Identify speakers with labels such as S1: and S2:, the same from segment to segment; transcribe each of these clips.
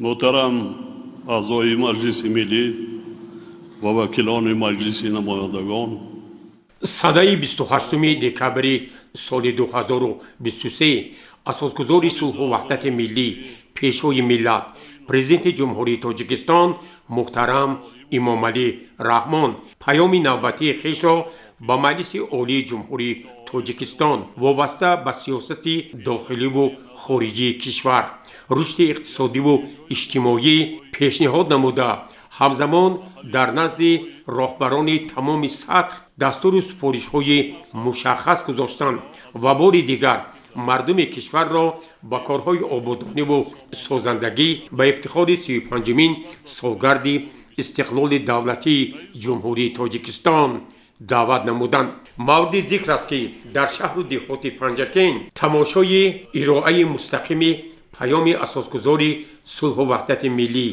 S1: Муҳтарам аъзои Маҷлиси Миллӣ ва вакилони Маҷлиси Намояндагон.
S2: Санаи 28 декабри соли 2023 асосгузори сулҳу ваҳдати миллӣ, Пешвои миллат, Президенти Ҷумҳурии Тоҷикистон муҳтарам Эмомалӣ Раҳмон паёми навбатии хешро ба Маҷлиси Олии Ҷумҳурии Тоҷикистон вобаста ба сиёсати дохиливу хориҷии кишвар, рушди иқтисодиву иҷтимоӣ пешниҳод намуда, ҳамзамон дар назди роҳбарони тамоми сатҳ дастуру супоришҳои мушаххас гузоштанд ва бори дигар мардуми кишварро ба корҳои ободониву созандагӣ ба ифтихори 35-умин солгарди истиқлоли давлатии Ҷумҳурии Тоҷикистон даъват намуданд. Мавриди зикр аст, ки дар шаҳру деҳоти Панҷакент тамошои ироаи мустақими паёми асосгузори сулҳу ваҳдати миллӣ,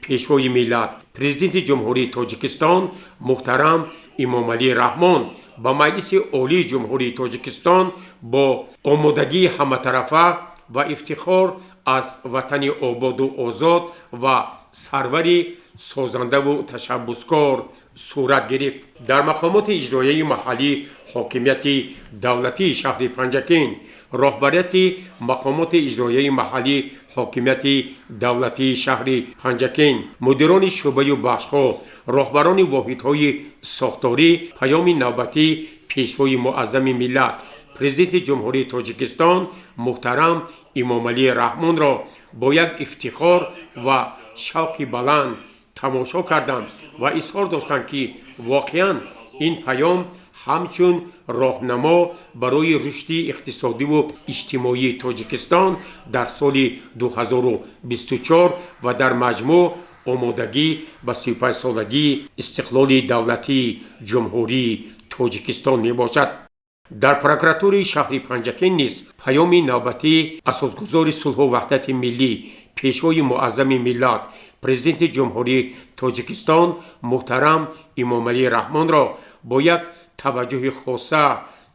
S2: Пешвои миллат, Президенти Ҷумҳурии Тоҷикистон муҳтарам Эмомалӣ Раҳмон ба Маҷлиси Олии Ҷумҳурии Тоҷикистон бо омодагии ҳаматарафа ва ифтихор аз ватани ободу озод ва сарвари созандаву ташаббускор сурат гирифт. Дар мақомоти иҷроияи маҳаллии ҳокимияти давлатии шаҳри Панҷакент, роҳбарияти мақомоти иҷроияи маҳаллии ҳокимияти давлатии шаҳри Панҷакент, мудирони шӯъбаю бахшҳо, роҳбарони воҳидҳои сохторӣ паёми навбатии Пешвои муаззами миллат, Президенти Ҷумҳурии Тоҷикистон муҳтарам Эмомалӣ Раҳмонро бо як ифтихор ва шавқи баланд тамошо карданд ва изҳор доштанд, ки воқеан ин паём ҳамчун роҳнамо барои рушди иқтисодиву иҷтимоии Тоҷикистон дар соли 2024 ва дар маҷмӯъ омодагӣ ба 35-солагии истиқлоли давлатии Ҷумҳурии Тоҷикистон мебошад. Дар прокуратураи шаҳри Панҷакент низ паёми навбатии асосгузори сулҳу ваҳдати миллӣ, Пешвои муаззами миллат, Президенти Ҷумҳурии Тоҷикистон муҳтарам Эмомалӣ Раҳмонро бо як таваҷҷӯҳи хоса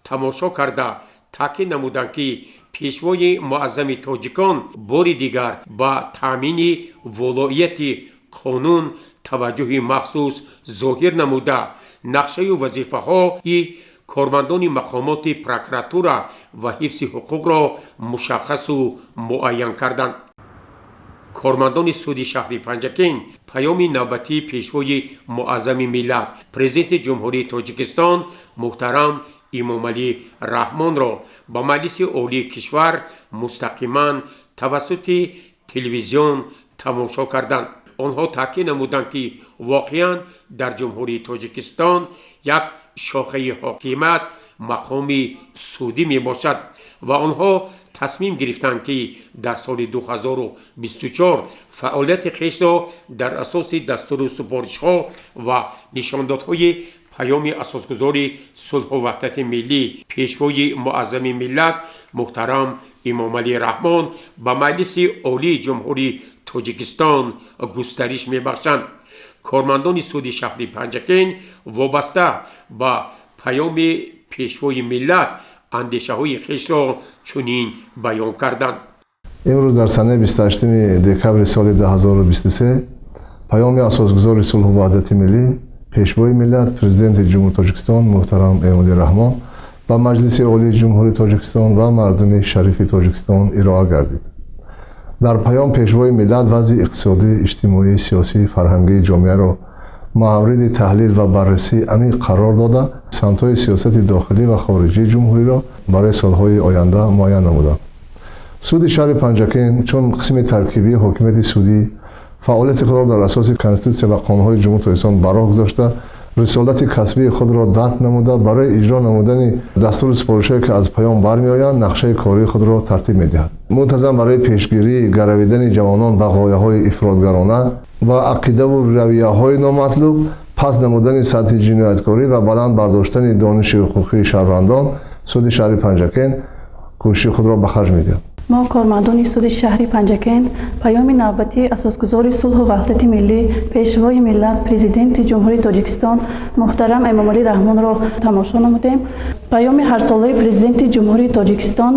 S2: тамошо карда, таъкид намуданд, ки Пешвои муаззами тоҷикон бори дигар ба таъмини волоияти қонун таваҷҷӯҳи махсус зоҳир намуда, нақшаю вазифаҳои кормандони мақомоти прокуратура ва ҳифзи ҳуқуқро мушаххасу муайян карданд. Кормандони суди шаҳри Панҷакент паёми навбатии Пешвои муаззами миллат, Президенти Ҷумҳурии Тоҷикистон муҳтарам Эмомалӣ Раҳмонро ба Маҷлиси Олии кишвар мустақиман тавассути телевизион тамошо карданд. Онҳо таъкид намуданд, ки воқеан дар Ҷумҳурии Тоҷикистон як шохаи ҳокимият мақоми судӣ мебошад ва онҳо тасмим гирифтанд, ки дар соли 2024 фаъолияти хешро дар асоси дастуру супоришҳо ва нишондодҳои паёми асосгузори сулҳу ваҳдати миллӣ, Пешвои муаззами миллат муҳтарам Эмомалӣ Раҳмон ба Маҷлиси Олии Ҷумҳурии Тоҷикистон густариш мебахшанд. Кормандони суди шаҳри Панҷакент вобаста ба паёми Пешвои миллат андешаҳои хешро чунин баён карданд.
S3: Имрӯз, дар санаи 28 декабри соли 2023, паёми асосгузори сулҳу ваҳдати миллӣ, Пешвои миллат, Президенти Ҷумҳури Тоҷикистон муҳтарам Эмомалӣ Раҳмон ба Маҷлиси Олии Ҷумҳурии Тоҷикистон ва мардуми шарифи Тоҷикистон ироа гардид. Дар паём Пешвои миллат вазъи иқтисодӣ, иҷтимоӣ, сиёсӣ, фарҳангии ҷомеаро мавриди таҳлил ва баррасии амиқ қарор дода, самтҳои сиёсати дохилӣ ва хориҷии ҷумҳуриро барои солҳои оянда муайян намуданд. Суди шаҳри Панҷакент чун қисми таркибии ҳокимияти судӣ фаъолияти худро дар асоси Конститутсия ва қонунҳои Ҷумҳури Тоҷикистон ба роҳ гузошта, рисолати касбии худро дарк намуда, барои иҷро намудани дастуру супоришҳое, ки аз паём бармеоянд, нақшаи кории худро тартиб медиҳад. Мунтазам барои пешгирии гаравидани ҷавонон ба ғояҳои ифротгарона ва ақидаву равияҳои номатлуб, паст намудани сатҳи ҷинояткорӣ ва баланд бардоштани дониши ҳуқуқии шаҳрвандон суди шаҳри Панҷакент кӯшиши худро ба харҷ медиҳад.
S4: Мо, кормандони суди шаҳри Панҷакент, паёми навбатии асосгузори сулҳу ваҳдати миллӣ, Пешвои миллат, Президенти Ҷумҳурии Тоҷикистон муҳтарам Эмомалӣ Раҳмонро тамошо намудем. Паёми ҳарсолаи Президенти Ҷумҳурии Тоҷикистон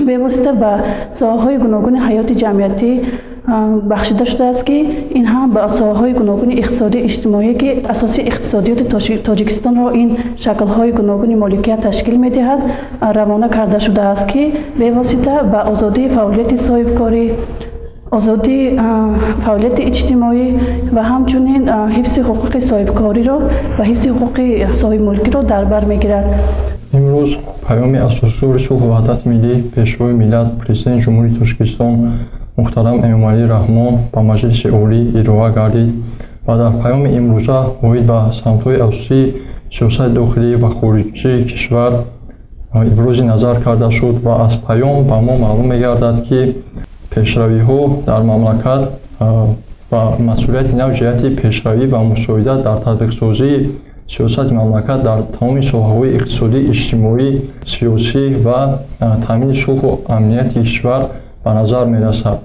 S4: бевосита ба соҳаҳои гуногуни ҳаёти ҷамъиятӣ Бахшида шудааст, ки ин ҳам ба соҳаҳои гуногуни иқтисодӣ, иҷтимоӣ, ки асоси иқтисодиёти Тоҷикистонро ин шаклҳои гуногуни моликият ташкил медиҳад, равона карда шудааст, ки бевосита ба озодии фаъолияти соҳибкорӣ, озодии фаъолияти иҷтимоӣ ва ҳамчунин ҳифзи ҳуқуқи соҳибкориро ва ҳифзи ҳуқуқи соҳибмулкиро дар бар мегирад.
S5: Имрӯз Паёми Асосгузори сулҳу ваҳдати миллӣ, Пешвои миллат, Президенти Ҷумҳурии Тоҷикистон муҳтарам Эмомалӣ Раҳмон ба Маҷлиси Олӣ ироа гардид ва дар паёми имрӯза оид ба самтҳои асосии сиёсати дохилӣ ва хориҷии кишвар ибрози назар карда шуд ва аз паём ба мо маълум мегардад, ки пешравиҳо дар мамлакат ва масъулияти нав ҷиҳати пешравӣ ва мусоидат дар татбиқсозии сиёсати мамлакат дар тамоми соҳаҳои иқтисодӣ, иҷтимоӣ, сиёсӣ ва таъмини сулҳу амнияти кишвар ба назар мерасад.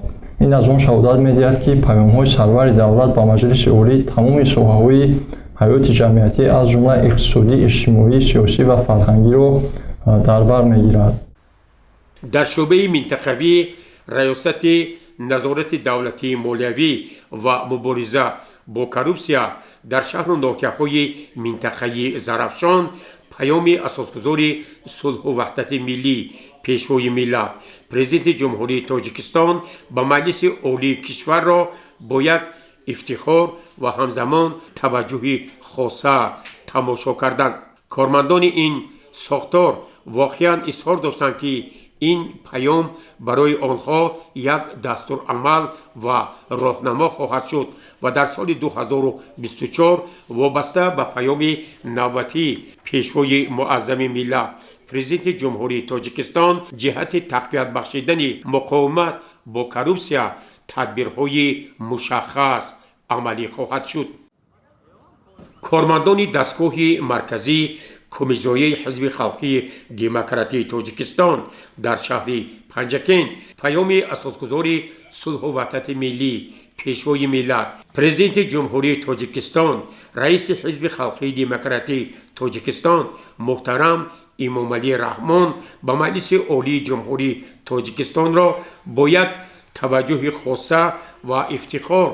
S5: Ин аз он шаҳодат медиҳад, ки паёмҳои сарвари давлат ба Маҷлиси Олӣ тамоми соҳаҳои ҳаёти ҷамъиятӣ, аз ҷумла иқтисодӣ, иҷтимоӣ, сиёсӣ ва фарҳангиро дар бар мегирад.
S2: Дар шӯъбаи минтақавии Раёсати назорати давлатии молиявӣ ва мубориза бо коррупсия дар шаҳру ноҳияҳои минтақаи Зарафшон Паёми Асосгузори сулҳу ваҳдати миллӣ, Пешвои миллат, Президенти Ҷумҳурии Тоҷикистон ба Маҷлиси Олии кишварро бо як ифтихор ва ҳамзамон таваҷҷӯҳи хоса тамошо карданд. Кормандони ин сохтор воқеан изҳор доштанд, ки ин паём барои онҳо як дастурамал ва роҳнамо хоҳад шуд ва дар соли 2024 вобаста ба паёми навбатии Пешвои муаззами миллат, Президенти Ҷумҳурии Тоҷикистон ҷиҳати тақвият бахшидани муқовимат бо коррупсия тадбирҳои мушаххас амалӣ хоҳад шуд. Кормандони дастгоҳи марказӣ Кумитаи Ҳизби халқии демократии Тоҷикистон дар шаҳри Панҷакент Паёми Асосгузори сулҳу ваҳдати миллӣ, Пешвои миллат, Президенти Ҷумҳурии Тоҷикистон, раиси Ҳизби халқии демократии Тоҷикистон муҳтарам Эмомалӣ Раҳмон ба Маҷлиси Олии Ҷумҳурии Тоҷикистонро бо як таваҷҷӯҳи хоса ва ифтихор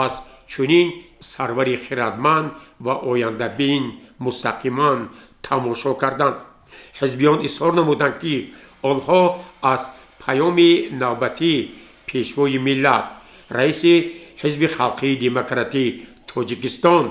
S2: аз чунин сарвари хирадманд ва ояндабин мустақиман тамошо карданд. Ҳизбиён изҳор намуданд, ки онҳо аз паёми навбатии Пешвои миллат, раиси Ҳизби халқии демократии Тоҷикистон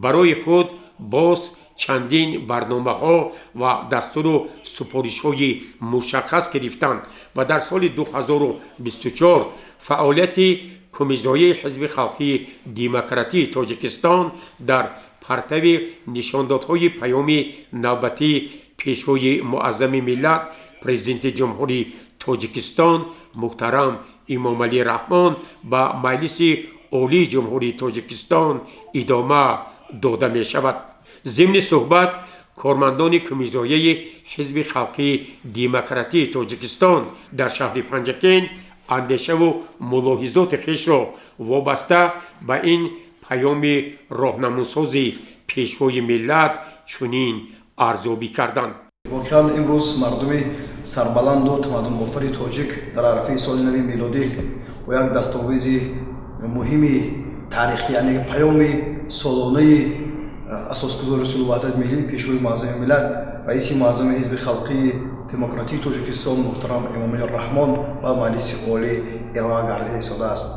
S2: барои худ боз чандин барномаҳо ва дастуру супоришҳои мушаххас гирифтанд ва дар соли 2024 фаъолияти Кумитаи Ҳизби халқии демократии Тоҷикистон дар партави нишондодҳои паёми навбатии Пешвои муаззами миллат, Президенти Ҷумҳурии Тоҷикистон муҳтарам Эмомалӣ Раҳмон ба Маҷлиси Олии Ҷумҳурии Тоҷикистон идома дода мешавад. Зимни суҳбат кормандони Кумитаи Ҳизби халқии демократии Тоҷикистон дар шаҳри Панҷакент андешаву мулоҳизоти хешро вобаста ба ин паёми роҳнамунсози Пешвои миллат чунин арзёбӣ карданд.
S6: Воқеан, имрӯз мардуми сарбаланду тамаддунофари тоҷик дар арафаи соли нави мелодӣ бо як дастовези муҳими таърихӣ, яъне паёми солонаи Асосгузори сулҳу ваҳдати миллӣ, Пешвои муаззами миллат, раиси муаззами Ҳизби халқии демократии Тоҷикистон муҳтарам Эмомалӣ Раҳмон ба Маҷлиси Олӣ ироа гардида истодааст.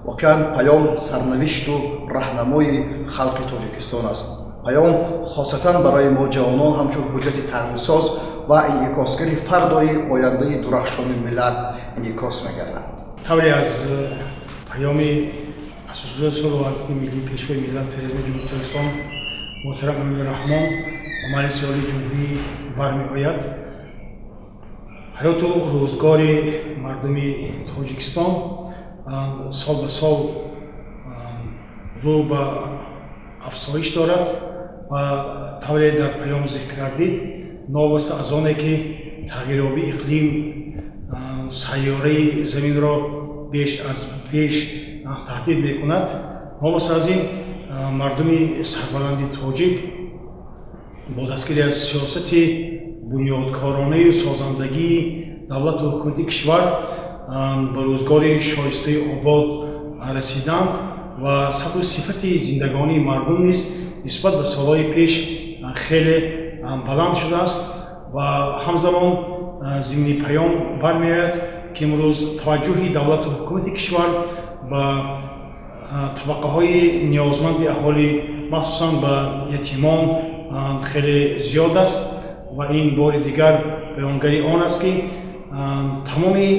S6: Воқеан, паём сарнавишту раҳнамои халқи Тоҷикистон аст. Паём хосатан барои мо ҷавонон ҳамчун ҳуҷҷати тағйирсоз ва инъикосгари фардои ояндаи дурахшони миллат инъикос мегардад.
S7: Тавре аз паёми Асосгузори сулҳу ваҳдати миллӣ, Пешвои миллат, Президенти Ҷумҳурии Тоҷикистон муҳтарам Эмомалӣ Раҳмон ба Маҷлиси Олии Ҷумҳурӣ бармеояд, ҳаёту рӯзгори мардуми Тоҷикистон сол ба сол рӯ ба афзоиш дорад ва тавре дар паём зикр гардид, новобаста аз оне ки тағйирёбии иқлим сайёраи заминро беш аз пеш таҳдид мекунад, новобаста аз ин мардуми сарбаланди тоҷик бо дастгирӣ аз сиёсати бунёдкоронаю созандагии давлату ҳукумати кишвар ба рӯзгори шоистаи обод. расиданд ва сатҳу сифати зиндагонии мардум низ нисбат ба солҳои пеш хеле баланд шудааст. Ва ҳамзамон зимни паём бармеояд, ки имрӯз таваҷҷӯҳи давлату ҳукумати кишвар ба табақаҳои ниёзманди аҳолӣ, махсусан ба ятимон, хеле зиёд аст. Ва ин бори дигар баёнгари он аст, ки тамоми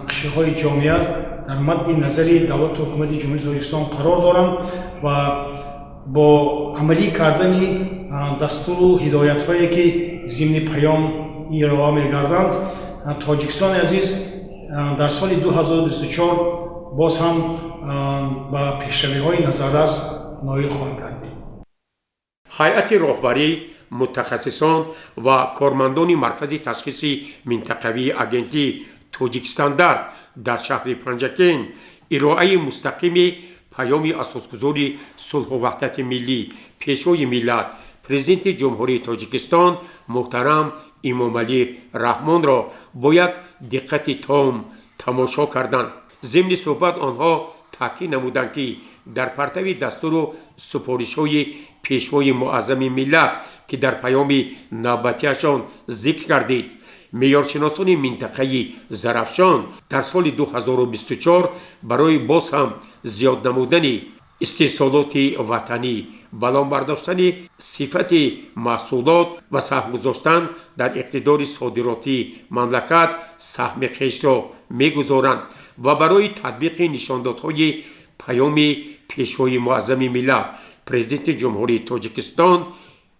S7: қишрҳои ҷомеа дар мадди назари давлату ҳукумати Ҷумҳурии Тоҷикистон қарор доранд ва бо амалӣ кардани дастуру ҳидоятҳое, ки зимни паём ироа мегарданд, Тоҷикистони азиз дар соли 2024 боз ҳам ба пешравиҳои назаррас ноил хоҳад гардид.
S2: Ҳайати роҳбарӣ, мутахассисон ва кормандони Маркази ташхиси минтақавии агентии «Тоҷикстандарт» дар шаҳри Панҷакент ироаи мустақими паёми Асосгузори сулҳу ваҳдати миллӣ, Пешвои миллат, Президенти Ҷумҳурии Тоҷикистон муҳтарам Эмомалӣ Раҳмонро бо як диққати том тамошо карданд. Зимни суҳбат онҳо таъкид намуданд, ки дар партави дастуру супоришҳои Пешвои муаззами миллат, ки дар паёми навбатиашон зикр гардид, меъёршиносони минтақаи Зарафшон дар соли 2024 барои боз ҳам зиёд намудани истеҳсолоти ватанӣ, баланд бардоштани сифати маҳсулот ва саҳм гузоштан дар иқтидори содиротии мамлакат саҳми хешро мегузоранд ва барои татбиқи нишондодҳои паёми Пешвои муаззами миллат, Президенти Ҷумҳурии Тоҷикистон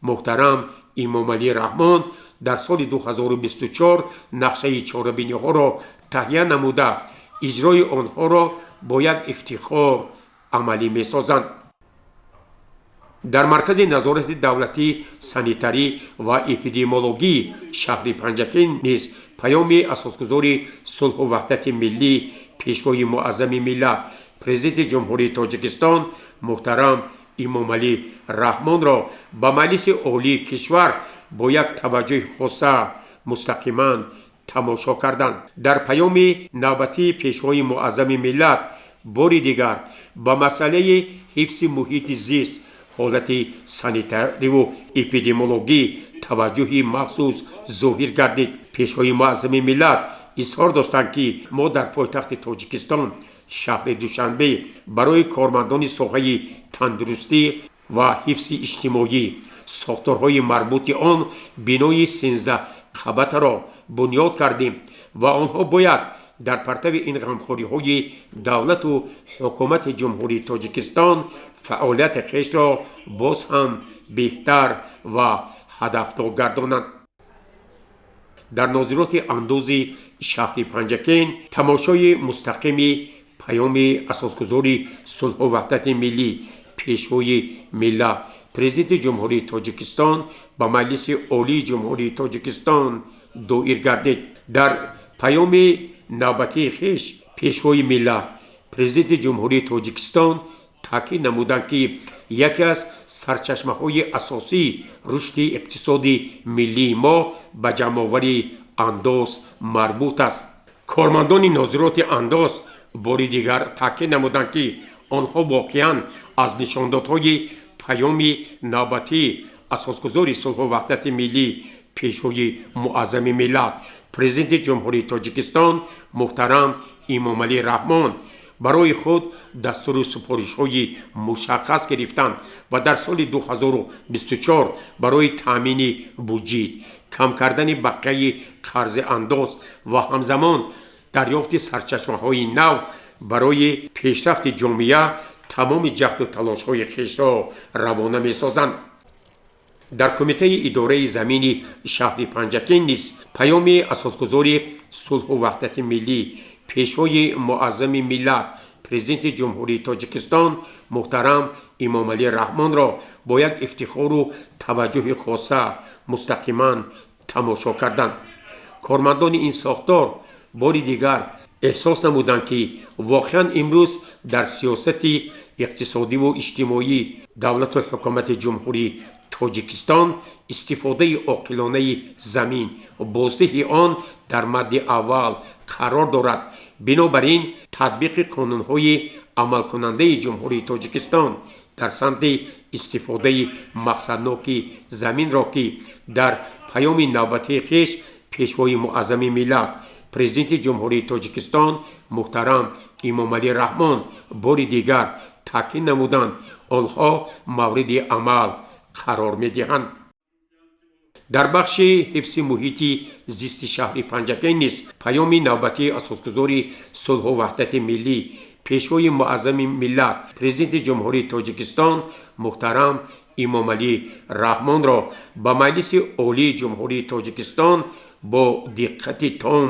S2: муҳтарам Эмомалӣ Раҳмон дар соли 2024 нақшаи чорабиниҳоро таҳия намуда, иҷрои онҳоро бо як ифтихор амалӣ месозанд. Дар Маркази назорати давлатии санитарӣ ва эпидемиологии шаҳри Панҷакент низ паёми Асосгузори сулҳу ваҳдати миллӣ, Пешвои муаззами миллат, Президенти Ҷумҳурии Тоҷикистон муҳтарам Эмомалӣ Раҳмонро ба Маҷлиси Олии кишвар бо як таваҷҷӯҳи хоса мустақиман тамошо карданд. Дар паёми навбатии Пешвои муаззами миллат бори дигар ба масъалаи ҳифзи муҳити зист, ҳолати санитариву эпидемиологӣ таваҷҷӯҳи махсус зоҳир гардид. Пешвои муаззами миллат изҳор доштанд, ки мо дар пойтахти Тоҷикистон, шаҳри Душанбе, барои кормандони соҳаи тандурустӣ ва ҳифзи иҷтимоӣ, сохторҳои марбути он бинои 13 қабатаро бунёд кардем ва онҳо бояд дар партави ин ғамхориҳои давлату ҳукумати Ҷумҳурии Тоҷикистон фаъолияти хешро боз ҳам беҳтар ва ҳадафнок гардонанд. Дар нозироти андози шаҳри Панҷакент тамошои мустақими паёми Асосгузори сулҳу ваҳдати миллӣ, Пешвои миллат, Президенти Ҷумҳурии Тоҷикистон ба Маҷлиси Олии Ҷумҳурии Тоҷикистон доир гардид. Дар паёми навбатии хеш Пешвои миллат, Президенти Ҷумҳурии Тоҷикистон таъкид намуданд, ки яке аз сарчашмаҳои асосии рушди иқтисоди миллии мо ба ҷамъоварии андоз марбут аст. Кормандони нозироти андоз бори дигар таъкид намуданд, ки онҳо воқеан аз нишондодҳои паёми навбатии Асосгузори сулҳу ваҳдати миллӣ, Пешвои муаззами миллат, Президенти Ҷумҳурии Тоҷикистон муҳтарам Эмомалӣ Раҳмон барои худ дастуру супоришҳои мушаххас гирифтанд ва дар соли 2024 барои таъмини буҷит, кам кардани бақияи қарзи андоз ва ҳамзамон дарёфти сарчашмаҳои нав барои пешрафти ҷомеа тамоми ҷаҳду талошҳои хешро равона месозанд. Дар Кумитаи идораи замини шаҳри Панҷакент низ паёми Асосгузори сулҳу ваҳдати миллӣ, Пешвои муаззами миллат, Президенти Ҷумҳурии Тоҷикистон муҳтарам Эмомалӣ Раҳмонро бо як ифтихору таваҷҷӯҳи хоса мустақиман тамошо карданд. Кормандони ин сохтор бори дигар эҳсос намуданд, ки воқеан имрӯз дар сиёсати иқтисодиву иҷтимоӣ давлату ҳукумати Ҷумҳурии Тоҷикистон истифодаи оқилонаи замин, боздиҳи он дар мадди аввал қарор дорад. Бинобар ин, татбиқи қонунҳои амалкунандаи Ҷумҳурии Тоҷикистон дар самти истифодаи мақсадноки заминро, ки дар паёми навбатии хеш Пешвои Муаззами миллат, Президенти Ҷумҳурии Тоҷикистон муҳтарам Эмомалӣ Раҳмон бори дигар таъкид намуданд, онҳо мавриди амал қарор медиҳанд. Дар бахши ҳифзи муҳити зисти шаҳри Панҷакент низ паёми навбатии Асосгузори сулҳу ваҳдати миллӣ, Пешвои Муаззами миллат, Президенти Ҷумҳурии Тоҷикистон муҳтарам Эмомалӣ Раҳмонро ба Маҷлиси Олии Ҷумҳурии Тоҷикистон бо диққати том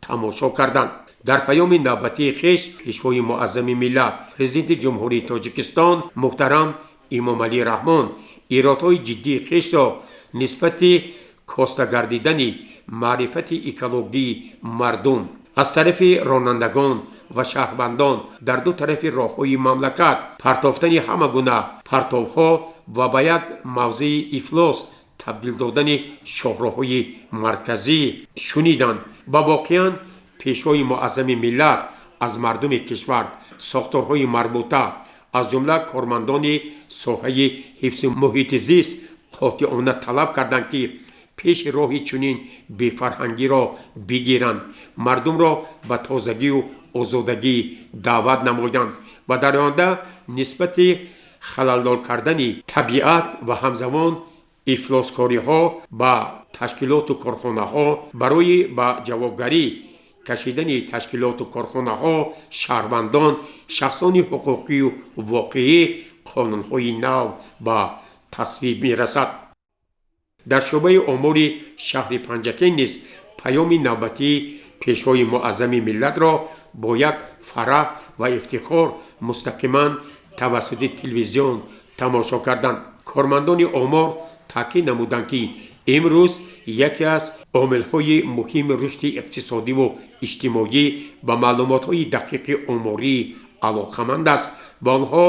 S2: тамошо карданд. Дар паёми навбатии хеш Пешвои Муаззами миллат, Президенти Ҷумҳурии Тоҷикистон муҳтарам Эмомалӣ Раҳмон иродҳои ҷиддии хешро нисбати коста гардидани маърифати экологии мардум аз тарафи ронандагон ва шаҳрвандон дар ду тарафи роҳҳои мамлакат, партофтани ҳама гуна партовҳо ва ба як мавзеи ифлос табдил додани шоҳроҳҳои марказӣ шуниданд ва воқеан Пешвои Муаззами миллат аз мардуми кишвар, сохторҳои марбута, аз ҷумла кормандони соҳаи ҳифзи муҳити зист қотиона талаб карданд, ки пеши роҳи чунин бефарҳангиро бигиранд, мардумро ба тозагию озодагӣ даъват намоянд ва дар оянда нисбати халалдор кардани табиат ва ҳамзамон ифлоскориҳо ба ташкилоту корхонаҳо барои ба ҷавобгарӣ кашидани ташкилоту корхонаҳо, шаҳрвандон, шахсони ҳуқуқию воқеӣ қонунҳои нав ба тасвиб мерасад. Дар шӯъбаи омори шаҳри Панҷакент низ паёми навбатии Пешвои Муаззами миллатро бо як фараҳ ва ифтихор мустақиман тавассути телевизион тамошо карданд. Кормандони омор таъкид намуданд, ки имрӯз яке аз омилҳои муҳими рушди иқтисодиву иҷтимоӣ ба маълумотҳои дақиқи оморӣ алоқаманд аст ва онҳо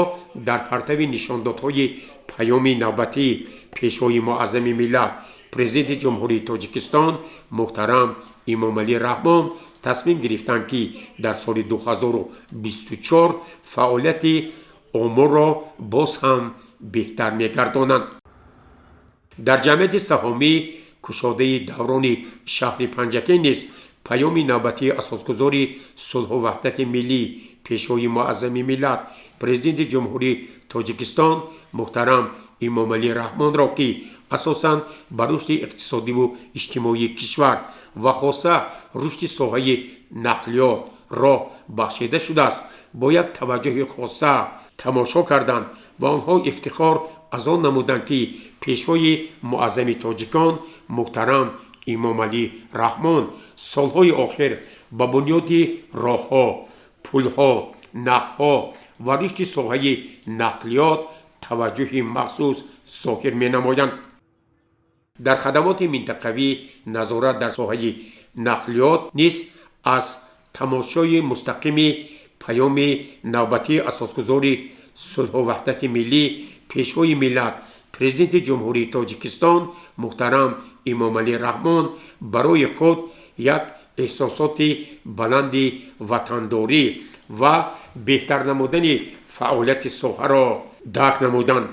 S2: дар партави нишондодҳои паёми навбатии Пешвои Муаззами миллат, Президенти Ҷумҳурии Тоҷикистон муҳтарам Эмомалӣ Раҳмон тасмим гирифтанд, ки дар соли 2024 фаъолияти оморро боз ҳам беҳтар мегардонанд. Дар ҷамъияти саҳомии кушодаи даврони шаҳри Панҷакент низ паёми навбатии Асосгузори сулҳу ваҳдати миллӣ, Пешвои Муаззами миллат, Президенти Ҷумҳурии Тоҷикистон муҳтарам Эмомалӣ Раҳмонро, ки асосан ба рушди иқтисодиву иҷтимоии кишвар ва хоса рушди соҳаи нақлиёт роҳ бахшида шудааст, бо як таваҷҷӯҳи хоса тамошо карданд ва онҳо ифтихор аз он намуданд, ки Пешвои Муаззами тоҷикон муҳтарам Эмомалӣ Раҳмон солҳои охир ба бунёди роҳҳо, пулҳо, нақлҳо ва рушди соҳаи нақлиёт таваҷҷӯҳи махсус зоҳир менамоянд. Дар хадамоти минтақавӣ назорат дар соҳаи нақлиёт низ аз тамошои мустақими паёми навбатии Асосгузори сулҳу ваҳдати миллӣ, Пешвои миллат, Президенти Ҷумҳурии Тоҷикистон муҳтарам Эмомалӣ Раҳмон барои худ як эҳсосоти баланди ватандорӣ ва беҳтар намудани фаъолияти соҳаро дарк намуданд.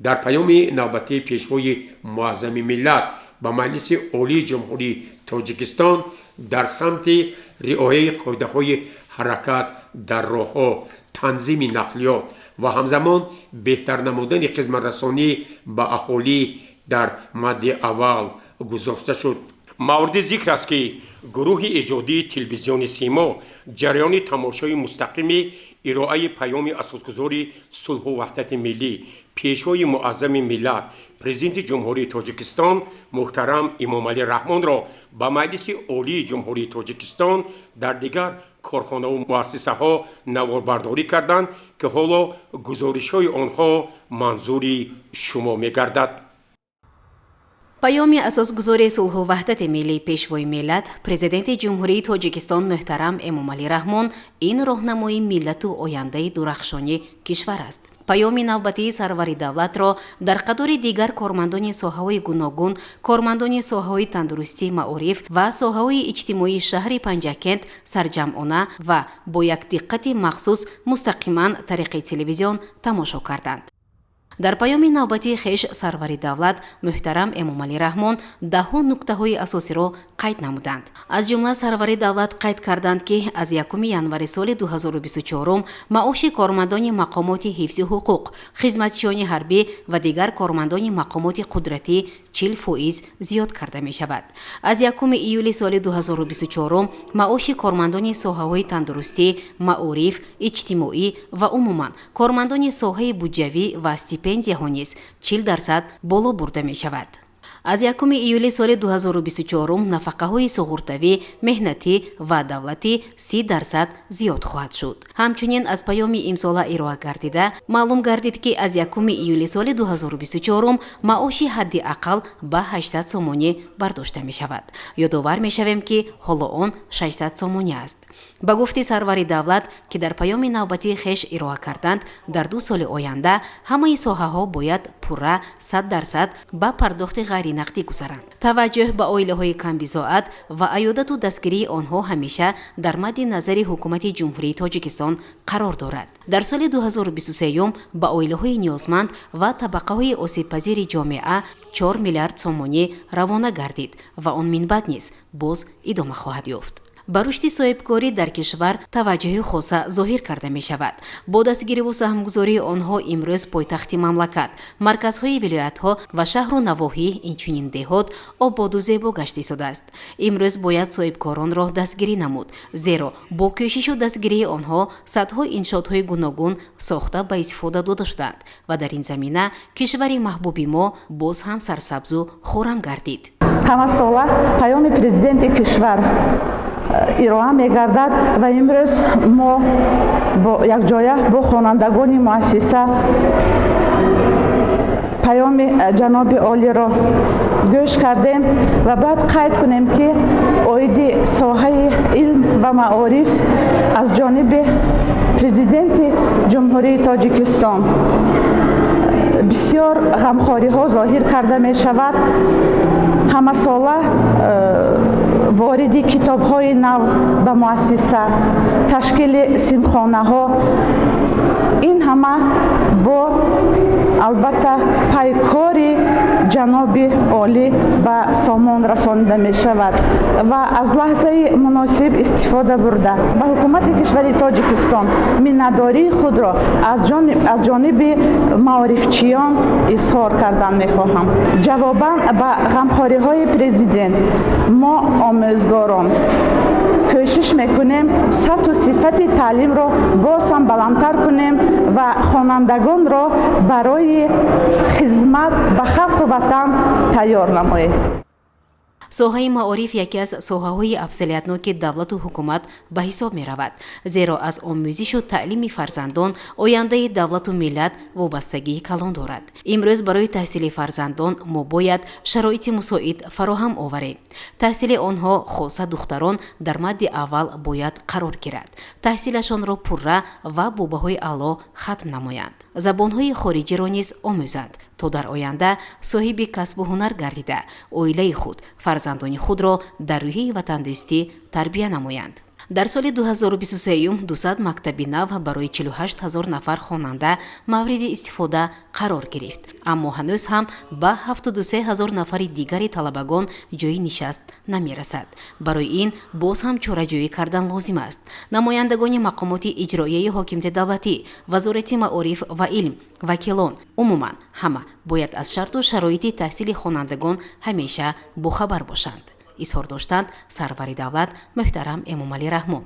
S2: Дар паёми навбатии Пешвои Муаззами миллат ба Маҷлиси Олии Ҷумҳурии Тоҷикистон дар самти риояи қоидаҳои ҳаракат дар роҳҳо, танзими нақлиёт ва ҳамзамон беҳтар намудани хизматрасонӣ ба аҳолӣ дар мадди аввал гузошта шуд. Мавриди зикр аст, ки гурӯҳи эҷодии телевизиони Симо ҷараёни тамошои мустақими ироаи паёми Асосгузори сулҳу ваҳдати миллӣ, Пешвои Муаззами миллат, Президенти Ҷумҳурии Тоҷикистон муҳтарам Эмомалӣ Раҳмонро ба Маҷлиси Олии Ҷумҳурии Тоҷикистон дар дигар корхонаву муассисаҳо наворбардорӣ карданд, ки ҳоло гузоришҳои онҳо манзури шумо мегардад.
S8: Паёми асосгузори сулҳу ваҳдати миллӣ, Пешвои миллат, Президенти Ҷумҳурии Тоҷикистон муҳтарам Эмомалӣ Раҳмон ин роҳнамои миллату ояндаи дурахшони кишвар аст. Паёми навбатии сарвари давлатро дар қатори дигар кормандони соҳаҳои гуногун, кормандони соҳаҳои тандурустӣ, маориф ва соҳаҳои иҷтимоии шаҳри Панҷакент сарҷамъона ва бо як диққати махсус мустақиман тариқи телевизион тамошо карданд. Дар паёми навбатии хеш сарвари давлат муҳтарам Эмомалӣ Раҳмон даҳҳо нуктаҳои асосиро қайд намуданд. Аз ҷумла сарвари давлат қайд карданд, ки аз 1 январи соли 2024 маоши кормандони мақомоти ҳифзи ҳуқуқ, хизматчиёни ҳарбӣ ва дигар кормандони мақомоти қудратӣ 40% зиёд карда мешавад. Аз 1 июли соли 2024 маоши кормандони соҳаҳои тандурустӣ, маориф, иҷтимоӣ ва умуман кормандони соҳаи буҷавӣ ва стипендияҳо низ 40% боло бурда мешавад. Аз 1 июли соли 2024 нафақаҳои суғуртавӣ, меҳнатӣ ва давлатӣ 30% зиёд хоҳад шуд. Ҳамчунин аз паёми имсола ироа гардида маълум гардид, ки аз 1 июли соли 2024 маоши ҳадди ақал ба 800 сомонӣ бардошта мешавад. Ёдовар мешавем, ки ҳоло он 600 сомонӣ аст. Ба гуфти сарвари давлат, ки дар паёми навбатии хеш ироа карданд, дар 2 соли оянда ҳамаи соҳаҳо бояд пурра 100% ба пардохти ғайринақдӣ гузаранд. Таваҷҷӯҳ ба оилаҳои камбизоат ва аёдату дастгирии онҳо ҳамеша дар мадди назари ҳукумати Ҷумҳурии Тоҷикистон қарор дорад. Дар соли 2023 ба оилаҳои ниёзманд ва табақаҳои осебпазири ҷомеа 4 миллиард сомонӣ равона гардид ва он минбаъд низ боз идома хоҳад ёфт. Ба рушди соҳибкорӣ дар кишвар таваҷҷӯҳи хоса зоҳир карда мешавад. Бо дастгириву саҳмгузории онҳо имрӯз пойтахти мамлакат, марказҳои вилоятҳо ва шаҳру навоҳӣ, инчунин деҳот ободу зебо гашта истодааст. Имрӯз бояд соҳибкоронро дастгирӣ намуд, зеро бо кӯшишу дастгирии онҳо садҳо иншоотҳои гуногун сохта ба истифода дода шуданд ва дар ин замина кишвари маҳбуби мо боз ҳам сарсабзу хуррам гардид.
S9: Ҳамасола паёми президенти кишвар ироа мегардад ва имрӯз мо якҷоя бо хонандагони муассиса паёми ҷаноби олиро гӯш кардем ва бояд қайд кунем, ки оиди соҳаи илм ва маориф аз ҷониби Президенти Ҷумҳурии Тоҷикистон бисёр ғамхориҳо зоҳир карда мешавад. Ҳамасола вориди китобҳои нав ба муассиса, ташкили синфхонаҳо, ин ҳама бо албатта пайкори ҷаноби олӣ ба сомон расонида мешавад. Ва аз лаҳзаи муносиб истифода бурда, ба ҳукумати кишвари Тоҷикистон миннатдории худро аз ҷониби маорифчиён изҳор кардан мехоҳам. Ҷавобан ба ғамхориҳои президент мо, омӯзгорон, кӯшиш мекунем сатҳу сифати таълимро боз ҳам баландтар кунем ва хонандагонро барои хизмат ба халқу ватан тайёр намоем.
S8: Соҳаи маориф яке аз соҳаҳои афзалиятноки давлату ҳукумат ба ҳисоб меравад, зеро аз омӯзишу таълими фарзандон ояндаи давлату миллат вобастагии калон дорад. Имрӯз барои таҳсили фарзандон мо бояд шароити мусоид фароҳам оварем. Таҳсили онҳо, хоса духтарон, дар мадди аввал бояд қарор гирад. Таҳсилашонро пурра ва бо баҳои аъло хатм намоянд, забонҳои хориҷиро низ омӯзанд, то дар оянда соҳиби касбу ҳунар гардида, оилаи худ, фарзандони худро дар рӯҳияи ватандӯстӣ тарбия намоянд. Дар соли 2023 200 мактаби нав барои 48 ҳазор нафар хонанда мавриди истифода қарор гирифт, аммо ҳанӯз ҳам ба 73 ҳазор нафари дигари талабагон ҷойи нишаст намерасад. Барои ин боз ҳам чораҷӯӣ кардан лозим аст. Намояндагони мақомоти иҷроияи ҳокимияти давлатӣ, Вазорати маориф ва илм, вакилон, умуман ҳама бояд аз шарту шароити таҳсили хонандагон ҳамеша бохабар бошанд, изҳор доштанд сарвари давлат муҳтарам Эмомалӣ Раҳмон.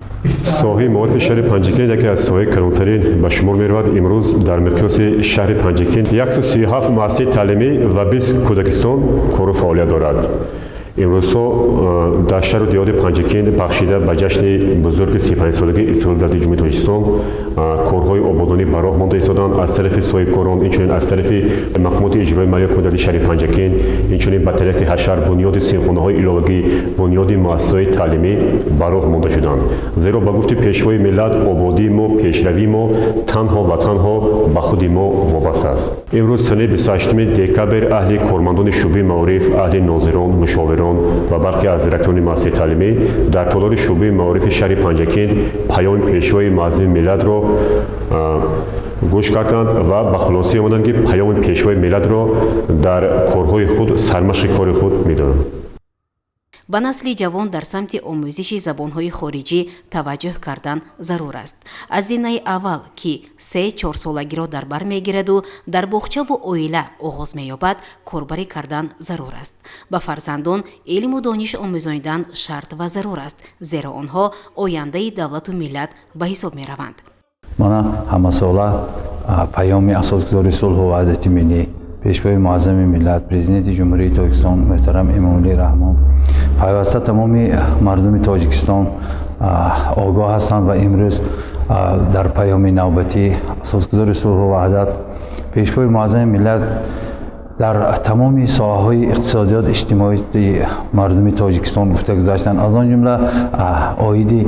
S10: Соҳаи маорифи шаҳри Панҷакент яке аз соҳаи калонтарин ба шумор меравад. Имрӯз дар миқёси шаҳри Панҷакент 137 муассисаи таълимӣ ва 20 кӯдакистон кору фаъолият дорад. Имрӯзҳо дар шаҳру деҳоти Панҷакент бахшида ба ҷашни бузурги 35-солагии истиқлоли давлати Ҷумҳурии Тоҷикистон корҳои ободонӣ ба роҳ монда истоданд аз тарафи соҳибкорон, инчунин аз тарафи мақомоти иҷроии маҳаллии ҳукумати давлати шаҳри Панҷакент, инчунин ба тариқи ҳашар, бунёди синфхонаҳои иловагӣ, бунёди муассисаҳои таълимӣ ба роҳ монда шуданд. Зеро ба гуфти Пешвои миллат, ободии мо, пешравии мо танҳо ва танҳо ба худи мо вобаста аст. Имрӯз санаи 28 декабр аҳли кормандони шӯъбаи маориф, аҳли нозирон, мушовирон ва бархе аз директорони муассисаи таълимӣ дар толори шӯъбаи маорифи шаҳри Панҷакент паёми Пешвои муаззами миллатро гӯш карданд ва ба хулосае омаданд, ки паёми Пешвои миллатро дар корҳои худ сармашқи кори худ медонанд.
S8: Ба насли ҷавон дар самти омӯзиши забонҳои хориҷӣ таваҷҷӯҳ кардан зарур аст. Аз зинаи аввал, ки 3-4 солагиро дар бар мегираду дар боғчаву оила оғоз меёбад, корбарӣ кардан зарур аст. Ба фарзандон илму дониш омӯзонидан шарт ва зарур аст, зеро онҳо ояндаи давлату миллат ба ҳисоб мераванд.
S11: Мана, ҳамасола паёми Асосгузори сулҳу ваҳдати миллӣ, Пешвои муаззами миллат, Президенти Ҷумҳурии Тоҷикистон муҳтарам Эмомалӣ Раҳмон пайваста тамоми мардуми Тоҷикистон огоҳ ҳастанд ва имрӯз дар паёми навбатӣ Асосгузори сулҳу ваҳдат, Пешвои муаззами миллат дар тамоми соҳаҳои иқтисодиёт, иҷтимоии мардуми Тоҷикистон гуфта гузаштанд, аз он ҷумла оиди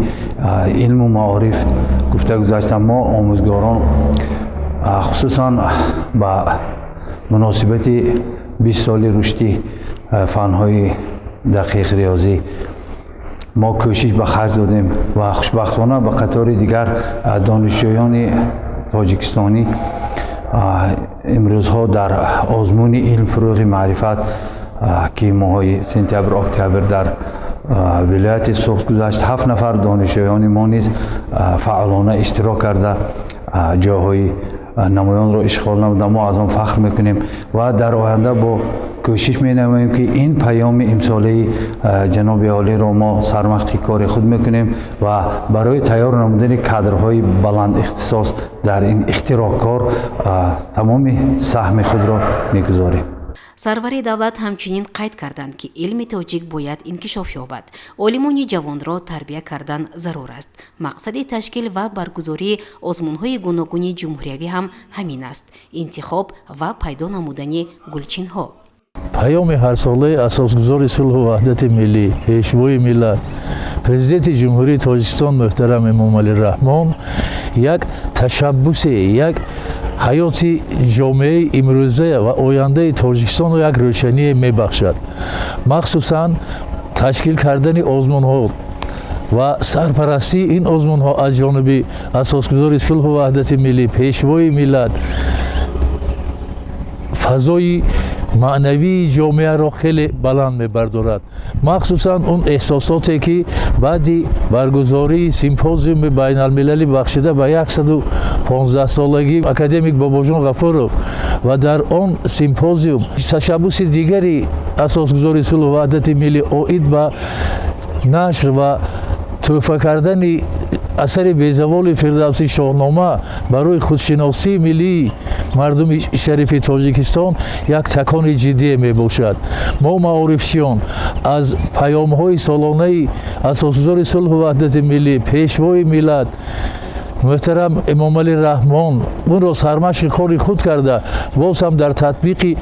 S11: илму маориф гуфта гузаштанд. Мо, омӯзгорон, хусусан ба муносибати 20 соли рушди фанҳои дақиқ, риёзӣ, мо кӯшиш ба харҷ додем ва хушбахтона ба қатори дигар донишҷӯёни тоҷикистонӣ имрӯзҳо дар озмуни «Илм фурӯғи маърифат», ки моҳҳои сентябр, октябр дар вилояти Суғд гузашт, ҳафт нафар донишҷӯёни мо низ фаъолона иштирок карда, ҷойҳои намоёнро ишғол намуда. Мо аз он фахр мекунем ва дар оянда бо кӯшиш менамоем, ки ин паёми имсолаи ҷаноби олиро мо сармашқи кори худ мекунем ва барои тайёр намудани кадрҳои баланд ихтисос дар ин ихтироъкор тамоми саҳми худро мегузорем.
S8: Сарвари давлат ҳамчунин қайд карданд, ки илми тоҷик бояд инкишоф ёбад, олимони ҷавонро тарбия кардан зарур аст. Мақсади ташкил ва баргузории озмунҳои гуногуни ҷумҳуриявӣ ҳам ҳамин аст: интихоб ва пайдо намудани гулчинҳо.
S12: Паёми ҳарсолаи Асосгузори сулҳу ваҳдати миллӣ, Пешвои миллат, Президенти Ҷумҳурии Тоҷикистон муҳтарам Эмомалӣ Раҳмон як ташаббусе, як ҳаёти ҷомеаи имрӯза ва ояндаи Тоҷикистонро як рӯшание мебахшад. Махсусан ташкил кардани озмунҳо ва сарпарастии ин озмунҳо аз ҷониби Асосгузори сулҳу ваҳдати миллӣ, Пешвои миллат фазои маънавии ҷомеаро хеле баланд мебардорад. Махсусан он эҳсосоте, ки баъди баргузории симпозиуми байналмилалӣ, бахшида ба 115-солагии академик Бобоҷон Ғафуров, ва дар он симпозиум ташаббуси дигари Асосгузори сулҳу ваҳдати миллӣ оид ба нашр ва тӯҳфа кардани асари безаволи Фирдавсӣ, «Шоҳнома», барои худшиносии миллии мардуми шарифи Тоҷикистон як такони ҷиддие мебошад. Мо, маорифчиён, аз паёмҳои солонаи Асосгузори сулҳу ваҳдати миллӣ, Пешвои миллат муҳтарам Эмомалӣ Раҳмон онро сармашқи кори худ карда, боз ҳам дар татбиқи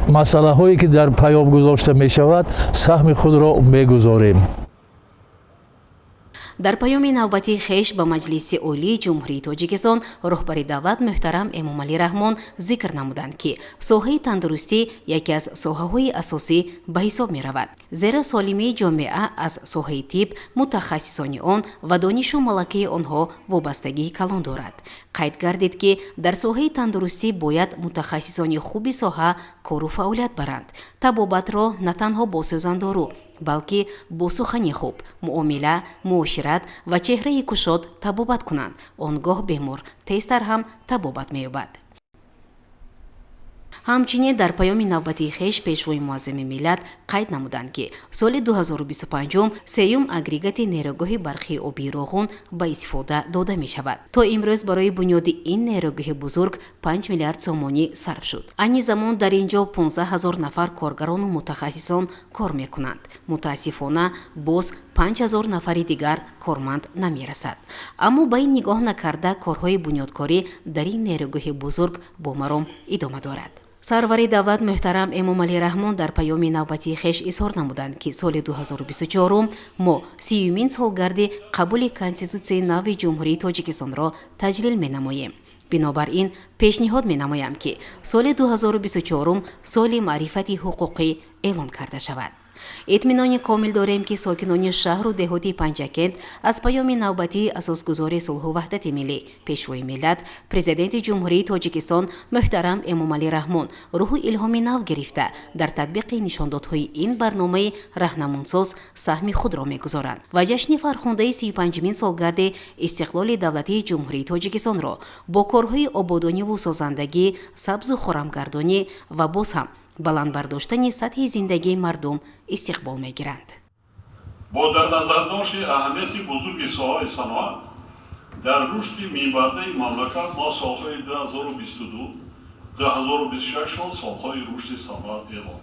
S12: масъалаҳое, ки дар паём гузошта мешавад, саҳми худро мегузорем.
S8: Дар паёми навбатии хеш ба Маҷлиси Олии Ҷумҳурии Тоҷикистон роҳбари давлат муҳтарам Эмомалӣ Раҳмон зикр намуданд, ки соҳаи тандурустӣ яке аз соҳаҳои асосӣ ба ҳисоб меравад, зеро солимии ҷомеа аз соҳаи тиб, мутахассисони он ва донишу малакаи онҳо вобастагии калон дорад. Қайд гардид, ки дар соҳаи тандурустӣ бояд мутахассисони хуби соҳа кору фаъолият баранд. Табобатро на танҳо бо сӯзандору, балки бо сухани хуб, муомила, муошират ва чеҳраи кушод табобат кунанд, он гоҳ бемор тезтар ҳам табобат меёбад. Ҳамчунин дар паёми навбатии хеш Пешвои муаззами миллат қайд намуданд, ки соли 2025 сеюм агрегати нерӯгоҳи барқи обии Роғун ба истифода дода мешавад. То имрӯз барои бунёди ин нерӯгоҳи бузург 5 миллиард сомонӣ сарф шуд. Айни замон дар ин ҷо 15 ҳазор нафар коргарону мутахассисон кор мекунанд. Мутаассифона, боз 5 ҳазор нафари дигар корманд намерасад. Аммо ба ин нигоҳ накарда, корҳои бунёдкорӣ дар ин нерӯгоҳи бузург бо маром идома дорад. Сарвари давлат муҳтарам Эмомалӣ Раҳмон дар паёми навбатии хеш изҳор намуданд, ки соли 2024 мо 30-юмин солгарди қабули Конститутсияи нави Ҷумҳурии Тоҷикистонро таҷлил менамоем. Бинобар ин пешниҳод менамоям, ки соли 2024 соли маърифати ҳуқуқӣ эълон карда шавад. Итминони комил дорем, ки сокинони шаҳру деҳоти Панҷакент аз паёми навбатии Асосгузори сулҳу ваҳдати миллӣ, Пешвои миллат, Президенти Ҷумҳурии Тоҷикистон муҳтарам Эмомалӣ Раҳмон рӯҳу илҳоми нав гирифта, дар татбиқи нишондодҳои ин барномаи раҳнамунсоз саҳми худро мегузоранд ва ҷашни фархундаи 35-умин солгарди истиқлоли давлатии Ҷумҳурии Тоҷикистонро бо корҳои ободониву созандагӣ, сабзу хурамгардонӣ ва боз ҳам баланд бардоштани сатҳи зиндагии мардум истиқбол мегиранд.
S1: Бо дар назардошти аҳамияти бузурги соҳаи саноат дар рушди минбаъдаи мамлакат, мо солҳои 2022 2026 солҳои рушди саноат эълон